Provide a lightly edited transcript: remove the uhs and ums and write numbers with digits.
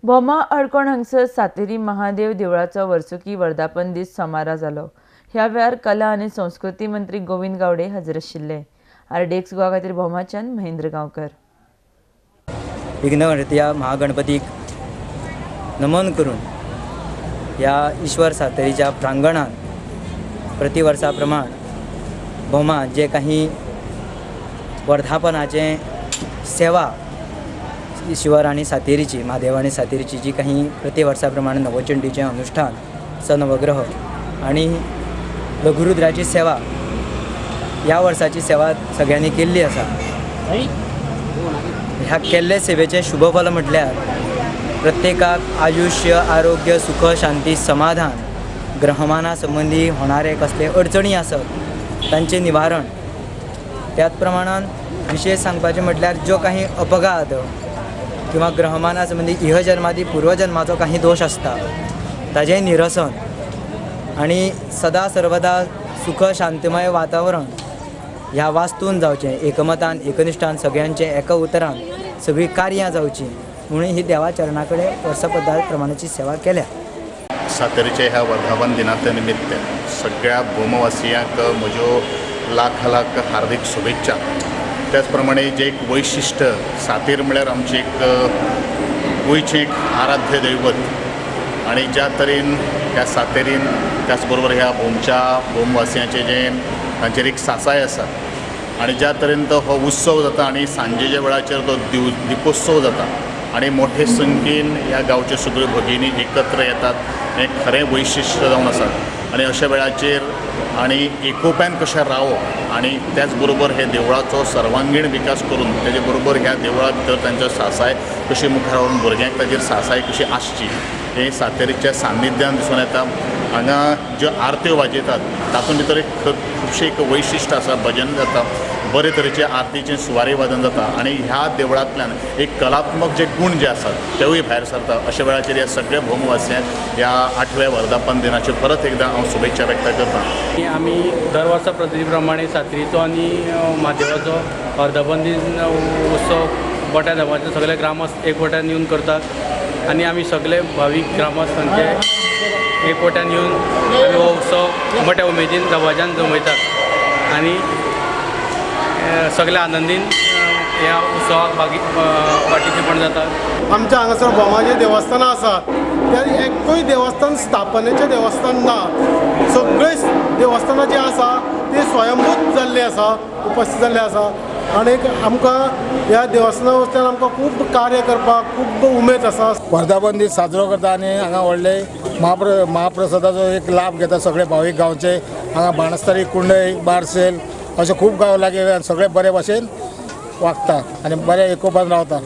भोमा अडकोण हांगसर सातेरी महादेव देवळाचो वर्सुकी वर्धापन दीस सोमारा जालो. ह्या वेळार कला आनी संस्कृती मंत्री गोविंद गावडे हजर आशिल्ले. आरडीएक्स गोवा खातीर भोमाच्यान महेंद्र गांवकर. विघ्नगणपती ह्या महागणपतीक नमन करून ह्या ईश्वर सातेरीच्या प्रांगणांत प्रतिवर्सा प्रमाण भोमा जे काही वर्धापनाचें सेवा ईश्वर आनी सातेरीची म्हादेव आनी सातेरीची जी काही प्रतिवर्सा प्रमाण नवचंडीचें अनुष्ठान सनवग्रह आनी लघुरुद्राची सेवा ह्या वर्साची सेवा सगळ्यांनी केल्ली आसा. ह्या केल्ले सेवेचें शुभफल म्हटल्यार प्रत्येकाक आयुश्य आरोग्य सुख शांती समाधान ग्रहमाना संबंदी होणारे कसले अडचणी आसत तांचें निवारण. त्याच प्रमाणान विशेष सांगपाचें म्हटल्यार ज्यो काही अपघात किंवा ग्रहमाना संबंदी इहजन्मादी पूर्वजन्माचो काही दोश आसता ताजें निरसन आनी सदा सर्वदा सुख शांतमय वातावरण ह्या वास्तून जावचें, एकमतान एकनिश्ठान सगळ्यांचें एका उतरान सगळीं कार्यां जावचीं म्हणून ही देवा चरणा कडेन वर्सपद्दत प्रमाणाची सेवा केल्या. सातेरीच्या ह्या वर्धापन दिनाच्या निमित्त सगळ्या भोमवासियांक म्हज्यो लाख लाख हार्दिक शुभेच्छा. त्याच प्रमाणे जे एक वैशिश्ट सातेर म्हळ्यार आमचें एक गोंयचें एक आराध्य दैवत आनी ज्या तरेन ह्या सातेरीन त्याच बरोबर ह्या भोमच्या भोमवासियांचें जें तांचेर एक सासाय आसा आनी ज्या तरेन तो हो उत्सव जाता आनी सांजेच्या वेळाचेर तो दिपोत्सव जाता आनी मोठे संख्येन ह्या गांवच्यो सगळ्यो भगिनी एकत्र येतात हें खरें वैशिश्ट जावन आसा. आनी अशा वेळाचेर आनी एकोप्यान कशें रावप आनी त्याच बरोबर हे देवळाचो सर्वांगीण विकास करून तेजे बरोबर ह्या देवळा भितर तांचो सासाय कशी मुखार व्हरून भुरग्यांक ताजेर सासाय कशी आसची हें सातेरीच्या सान्निध्यान दिसून येता. हांगा ज्यो आरत्यो वाजयतात तातूंत भितर एक खुबशें एक वैशिश्ट आसा, भजन जाता, बरे तरेचे आरतीचें सुवारी वादन जाता आनी ह्या देवळांतल्यान एक कलात्मक जे गूण जे आसात तेवूय भायर सरता. अशा वेळाचेर ह्या सगळ्या भोमवासियांक ह्या 8व्या वर्धापन दिनाच्यो परत एकदां हांव शुभेच्छा व्यक्त करता. आमी दर वर्सा पद्दती प्रमाणे सातेरीचो आनी म्हादेवाचो वर्धापन दीन उत्सव मोठ्या दबाज्यान सगळे ग्रामस्थ एकवटान येवन करतात आनी आमी सगळे भावीक ग्रामस्थांचे एकवटान येवन आमी हो उत्सव मोठ्या उमेदीन दबाज्यान जमयतात आनी सगळ्या आनंदीन ह्या उत्सवाक पार्टिसिपंट जातात. आमच्या हांगासर भोमाचें देवस्थानां आसा त्या एकूय देवस्थान स्थापनेचें देवस्थान ना. सगळे देवस्थानां जी आसा ती स्वयंभूत जाल्ली आसा, उपस्थित जाल्ली आसा आनी आमकां ह्या देवस्थाना वचल्यान आमकां खूब कार्य करपाक खूब उमेद आसा. वर्धापन दीस साजरो करता आनी हांगा व्हडले महाप्रसादाचो एक लाभ घेता सगळे भावीक गांवचे. हांगा बाणस्तारी, कुंडय, बारसेल अशे खूब गांव लागीं सगळे बरे भाशेन वागता आनी बरे एकोपान रावता.